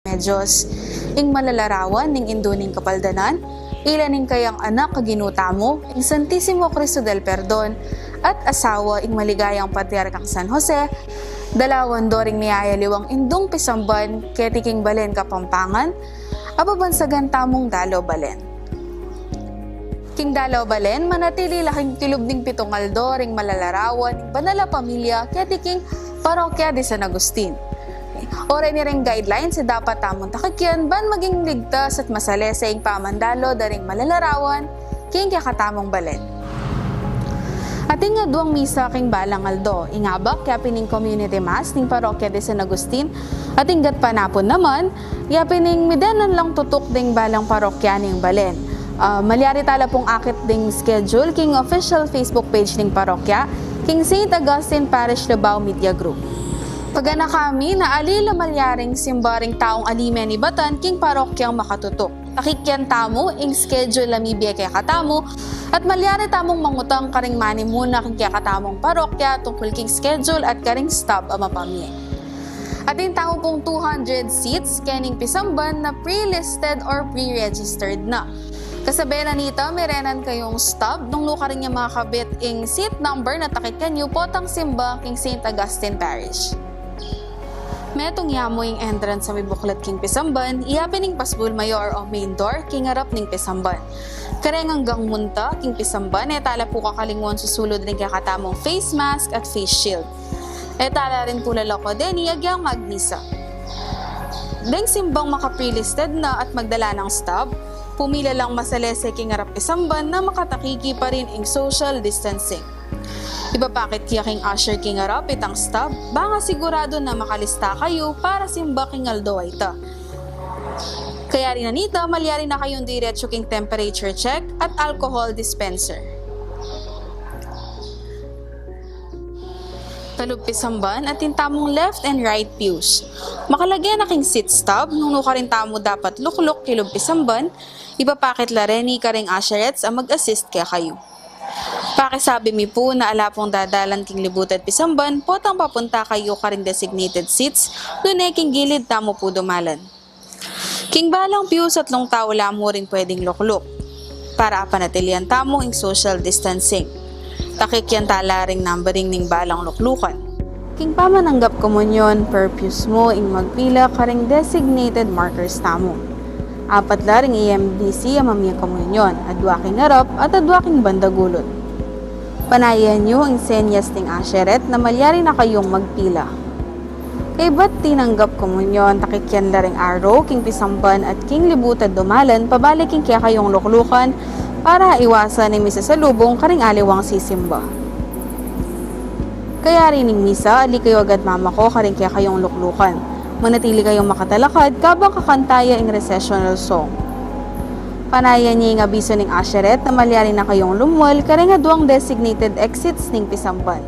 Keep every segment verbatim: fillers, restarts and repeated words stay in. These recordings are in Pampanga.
Remedios, ing malalarawan ning Indu ning Kapaldanan, ila ning kayang Anak a Ginu tamu, ing Santisimo Cristo del Perdon, at asawa ing maligayang Patriarkang San Jose, dalawan do ring miyayaliwang indung pisamban keti king balen Kapampangan, ababansagan tamung dalo balen. King dalo balen, manatili la king kilub ning pitung aldo ring malalarawan ning banal a pamilya keti king Parokya de San Agustin. Oray ni ring guidelines a dapat tamung takikyan ban maging ligtas at masalese ing pamandalo da ring malalarawan king kekatamung balen. Atin ngan duang misa king balang aldo, ing abak ya pin ing community mass ning Parokya de San Agustin, at ing gatpanapun naman ya pin ing midenan lang tutuk ding balang parokya ning balen. Ah, malyari tala pung akit ding schedule king official Facebook page ning parokya, king Saint Augustine Parish Lubao Media Group. Pagana kami na ali la malyaring simba ring taung ali menibatan king parokyang makatutuk. Takikyan tamu ing schedule a mibie kekatamu, at malyari tamung mangutang karing manimuna king kekatamung parokya tungkul king schedule at karing stub a mapamie. Atin tamu pung two hundred seats kening pisamban na pre-listed or pre-registered na. Kasabe na nita, mirenan kayung stub nung nukarin ya makakabit ing seat number na takikyan yu potang simba king Saint Augustine Parish. Metung ya mu ing entrance a mibuklat king pisamban, ya pin ing pasbul mayor o main door king arap ning pisamban. Kareng anggang munta king pisamban, e tala pu kakalingwan susulud ring kekatamung face mask at face shield. E tala rin pu lalako deni agyang magmisa. Deng simbang maka-pre-listed na at magdala nang stub, pumila lang masalese king arap pisamban na makatakiki pa rin ing social distancing. Ipapakit ya king usher king arap itang stub, bang siguradu na makalista kayu para simba king aldo a ita. Kayari na nita, malyari na kayung diretsu king temperature check at alcohol dispenser. Kalub pisamban, atin tamung left and right pews. Makalage na king seat stub, nung nukarin tamu dapat lukluk kilub pisamban, ipapakit la reni karing usherettes a mag-assist kekayu. Pakisabi mi pu na ala pung dadalan king libutad pisamban potang papunta kayu karing designated seats, nune king gilid tamu pu dumalan. King balang pews, atlung tau la mu ring pwedeng lukluk para apanatilian tamu ing social distancing. Takikyan tala ring numbering ning balang luklukan. King pamananggap komunyon, per pews mu ing magpila karing designated markers tamu. Apat la ring E M D C a mamie komunyon, adua king arap at adua king banda gulut. Panayan yu ing senyas ning usherette na malyari na kayung magpila. Kaybat tinanggap komunyon, takikyan la ring arrow king pisamban at king libutad dumalan pabalik king kekayung luklukan para iwasan ing misasalubung karing aliwang sisimba. Kayari ning misa, ali kayu agad mamako karing kekayung luklukan. Manatili kayung makatalakad kabang kakanta ya ing recessional song. Panayan ye ing abisu ning usherette na malyari na kayung lumwal karing aduang designated exits ning pisamban.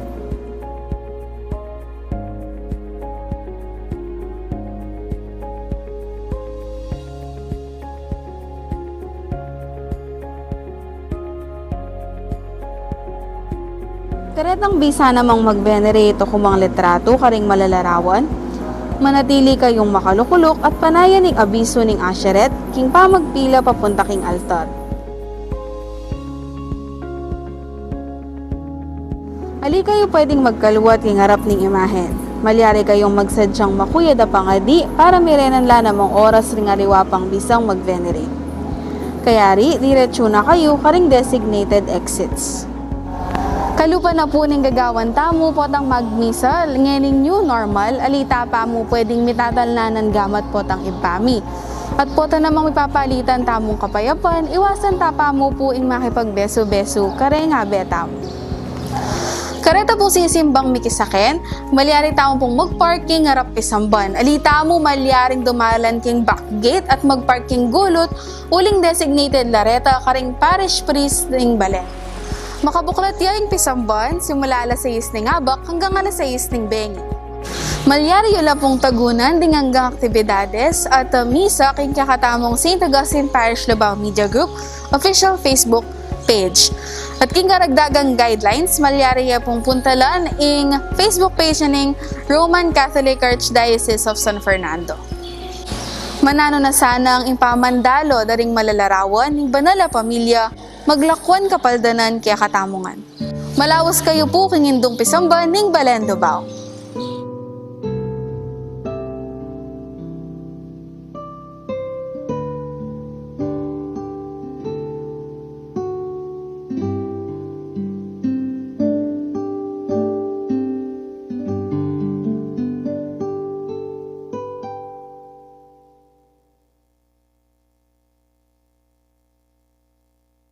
Karetang bisa namang mag-venerate o kumang litratu karing malalarawan, manatili kayung makalukuluk at panayan ing abisu ning usherette king pamagpila papunta king altar. Ali kayu pwedeng magkaluat king arap ning imahen. Malyari kayung magsadyang makuyad a pangadi para mirenan la namang oras ring aliwa pang bisang mag-venerate. Kayari, diretsu na kayu karing designated exits. Kalupa na pu ning gagawan tamu potang magmisa, ngening new normal, ali ta pa mu pwedeng mitatalnanan gamat potang ibpa mi. At pota namang mipapalitan tamung kapayapan, iwasan ta pa mu pu ing makipagbesu-besu kareng abe tamu. Kareta pung sisimbang mikisaken, malyari tamu pung mag-park king arap pisamban. Ali tamu malyaring dumalan king back gate at mag-park king gulut, uling designated la reta karing parish priest ning balen. Makabuklat ya ing pisamban, simula alas sais ning abak hanggang alas sais ning bengi. Malyari yu la pung tagunan ding anggang aktibidades at, ah, misa king kekatamung Saint Augustine Parish Lubao Media Group official Facebook page. At king karagdagang guidelines, malyari ya pung puntalan ing Facebook page ning Roman Catholic Archdiocese of San Fernando. Mananu na sanang ing pamandalo da ring malalarawan ning banal a pamilya, maglakwan kapaldanan kekatamu ngan. Malaus kayu pu king Indung Pisamba ning Balen Lubao.